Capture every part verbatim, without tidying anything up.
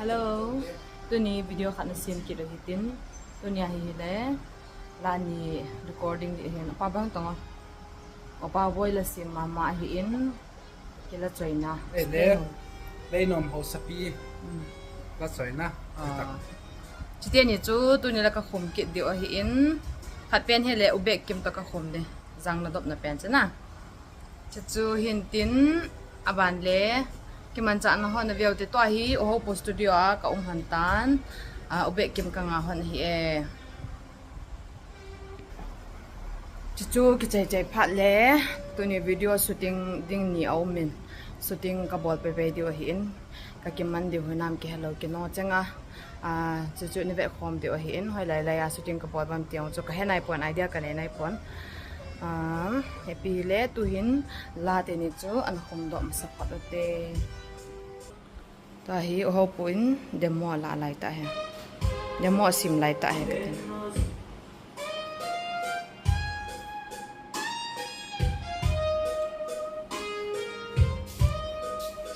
Hello. Tuni video khat na sem kit u hitin. Tuni ahi hile. La ni recording di hin. Opa bang tong o. Opa boy la sem mama ahi in. Kila choina. Eh, le. Leinom ho sapi. Hmm. La choina. Ah. Chuti ni chu tuni la ka khum kit diu ahi in. Khat pen hile u bek kim to ka khum de. Jang na dop na pen chena. Chuchu hin tin, aban le, kimanchahna ho na veu te tua hi, Ohopu Studio a ka um han tan, a, u bek kim ka nga hon hi e. Chuchu kichai chai phat le, tuni video shooting ding ni a um in, shooting ka bol pe pe diu ahi in, ka kiman diu hinam kihe lou kino chenga. A, chuchu ni ve khom diu ahi in, hoi lai lai a shooting ka bol bam ti ong chu ka he nai pon, idea ka nei nai pon. A, happy le tu hin la te ni chu an khum doh masa phot u te. Tua hi Ohopu in demo la lai ta he. Demo sim lai ta he ka tin.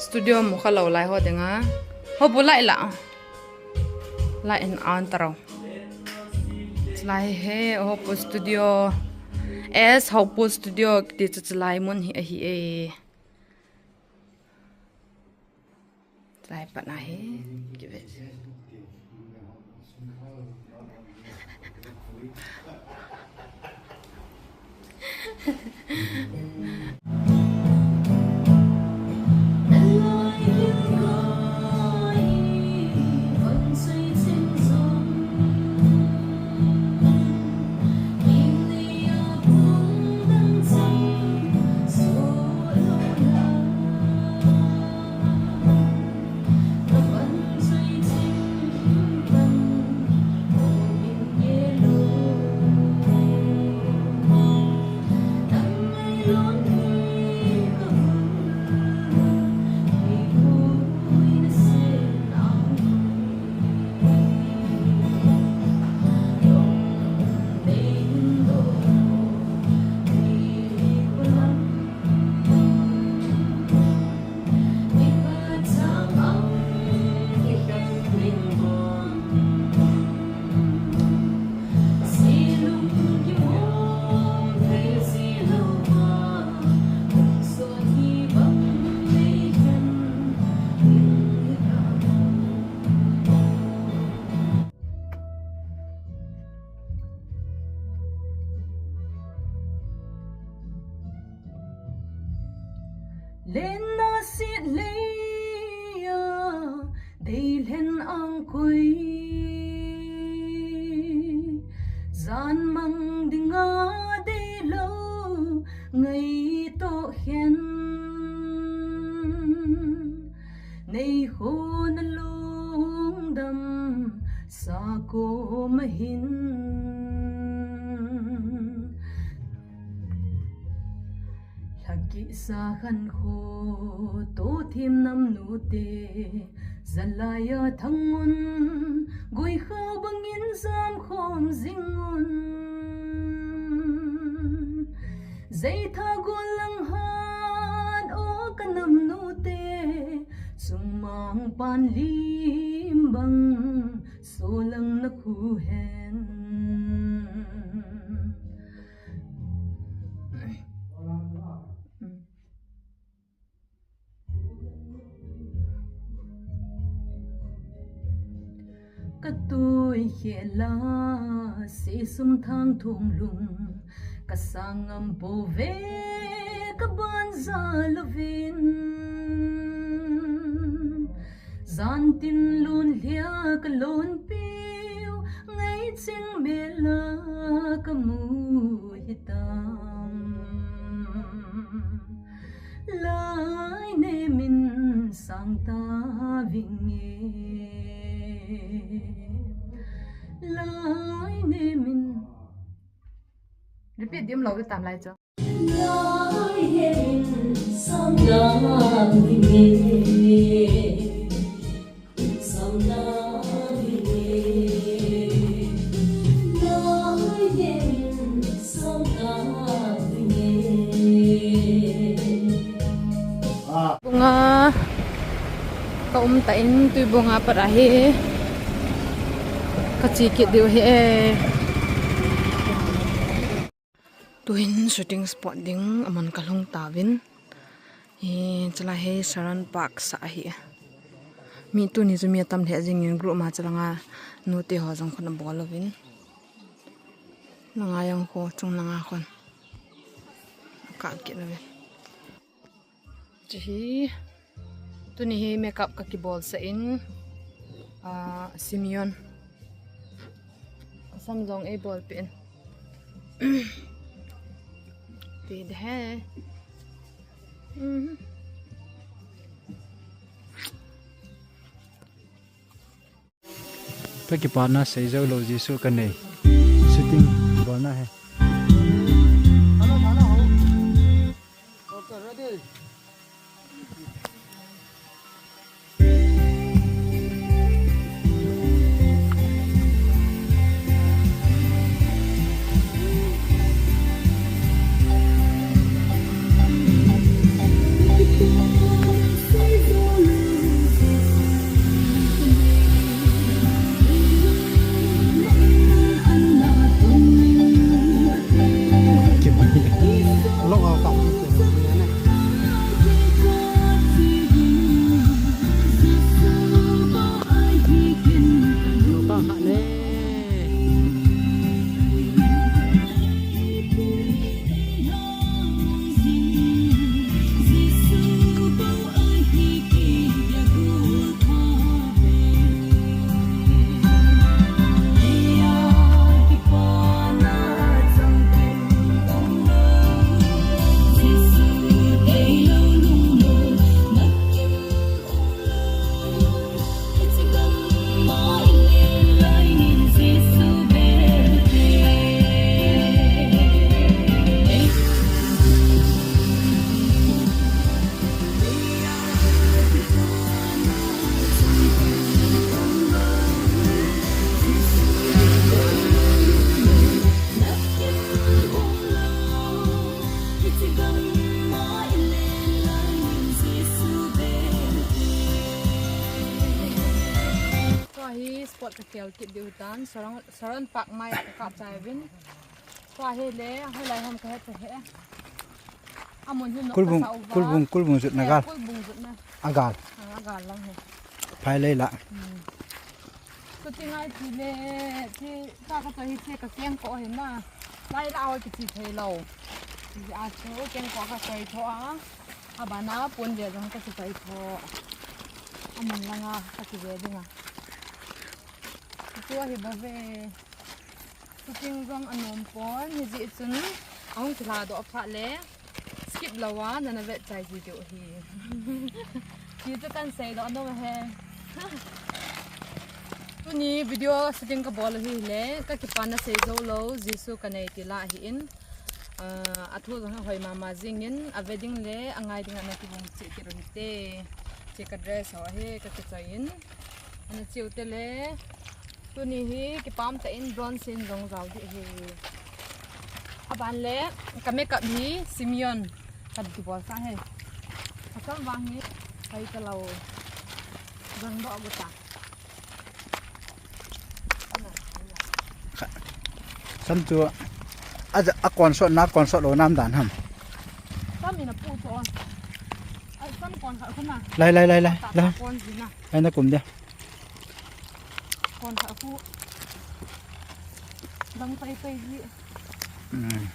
Studio mu kha lou lai ho dinga. Ohopu lai la. Lai in an ta rau. Chulai hi Ohopu Studio. S Ohopu Studio ti chu chulai mun hi ahi e. Chulai pat na hi. Kive. Lenna sit leiya deilen angkoi, jan mang dinga deilou ngaito hen. Nei khona lungdam sa koma hin. Lhakisa khan kho to thim nam nu te, jalaiya thang un, gui khau bangin jam khom jing un. Jeitha gol lang han o ka nam nu te, chungmang pan lim bang, solang na khu hen. Ka tui khela, se sum thang thung lung, ka sang ngam po ve, ka ban ja lovin. Jan tin lun lhia ka lon piu, ngai ching mela ka mu hitam. Lai ne min sang ta vinge. Lai ne min. Repeat dim lo tam lai cho. Lai ne min sang ta vinge. Bunga ka Tua in Tuibong a pat ahi. Ka che kit diu ahi e. Tuhin shooting spot ding amun ka lhung tauvin. Hi, chulai hi Saran Park sah ahi. Mi tuni chu mi atam lheh jingin group ma chulanga nute ho jong khun abol uvin. Langa jong khu, chung langa khun. Ka kit uvin. Chu hi, tuni hi makeup ka kibolsah in, ah, Simeon. Ka sam jong eibolpeh in. Ti de he. Mhm. Ka kipana sei jou lou Jesu ka nei. Shooting bolna he. Tua hi spot ka kel kit diu tan, Saran, Saran Park mai ka kap chai uvin. Tua hi le, hoilai ham ka het he. Amun hin nok Kulbung, ka sa uva. Kulbung, Kulbung jut na Eh, gal. Kulbung jut na. Agal. Ah, agal lang he. Phai lei la. Hmm. Chuti ngai ti le, ti ka ka choi hi che ka keng ko hi na. Lai la ho kichi thei lou. Ti a chu keng ko ka choi tho a. Abana pon le jong ka choi tho. Amun langa ka ti ve dinga. Tua hi bou ve. Shooting jong anom pon, hijeh chun ahung kilhadoh phat le skip louva nana vet chai ji diu ahi. Ti chu kan seidoh nom ahi. Tuni video shooting kabol u hi le, ka kipana sei jou lou, Jesu ka nei ti la ahin. Ah, athu jong ahoi mama jingin, ave ding le angai ding a na kibung cheh kit u hite. Che ka dress ho hi ka kichoi in. Ana cheu te le. Tuni hi kipah tah in bronze in jong jao ding ahi. Aban le ka makeup hi Simeon ka kibol sa he. Ka sam vang hi kai ka lau. Jang doh gu ta. Sam chu a, a kon sot na kon sot lou nam dan ham. Sam ina pu chu on. Ai, sam kon kha khu na. Lai, lai, lai, lai, Ta lai. Kon ji na. Lai na kum dia. Kon kha khu. Dang tai tai ji. Hmm.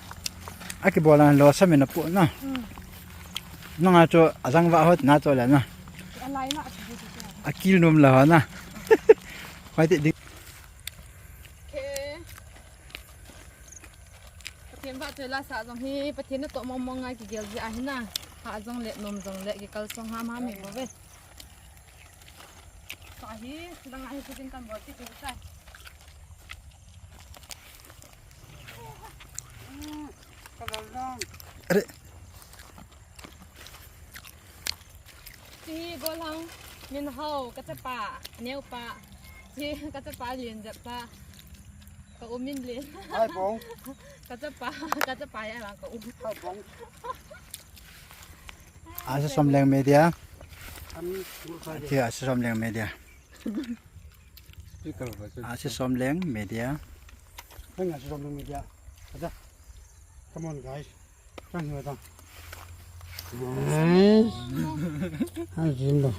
A kibol an lou sam ina pu na. Hmm. Nanga chu ajang va hot na chu le na. A lai na a chu chu. A kil nom la na. Khoi ti ding. Okay. Pathen vahchoi la sa jong hi, Pathen natoh mong mong a kigel ji ahi na. Ha jong le, nom jong le, kikalsong ham ham hi bou ve. Sa hi, lang ahi shooting kan bol ti ti sa. Hmm, ka lou lou. Are. Chi golhang, min hao, ka chapa, neo pa. Chi ka chapa lien jat pa. Ka u min lien. Hai pong. Ka chapa, ka chapa ya lang ka u. Hai pong. Asa Somleng Media. Ati a si som leng media. Speaker ba chu. A si som leng media. Hang a si som leng media. Acha. Come on, guys. Tang hiu tang. Ai. Ai, jim lo.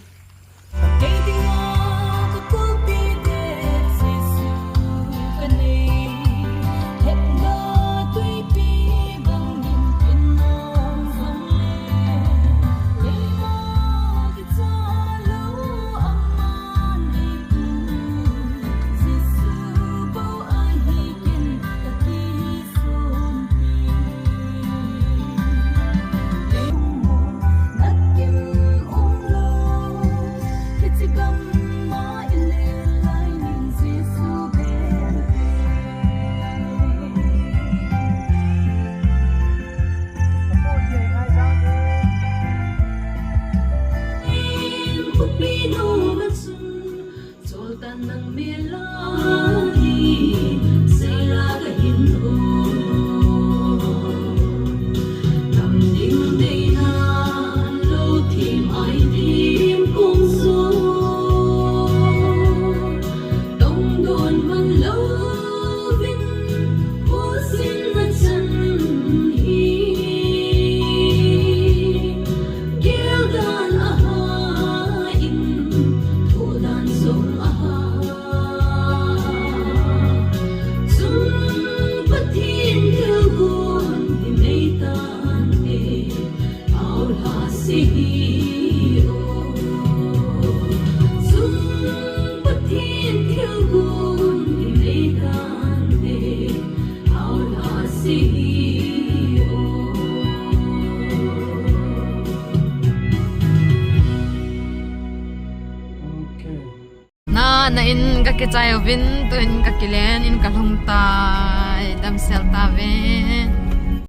Na, na in ka kichai uvin, tu in ka kilen, in ka lhung tai, damsel ta ve.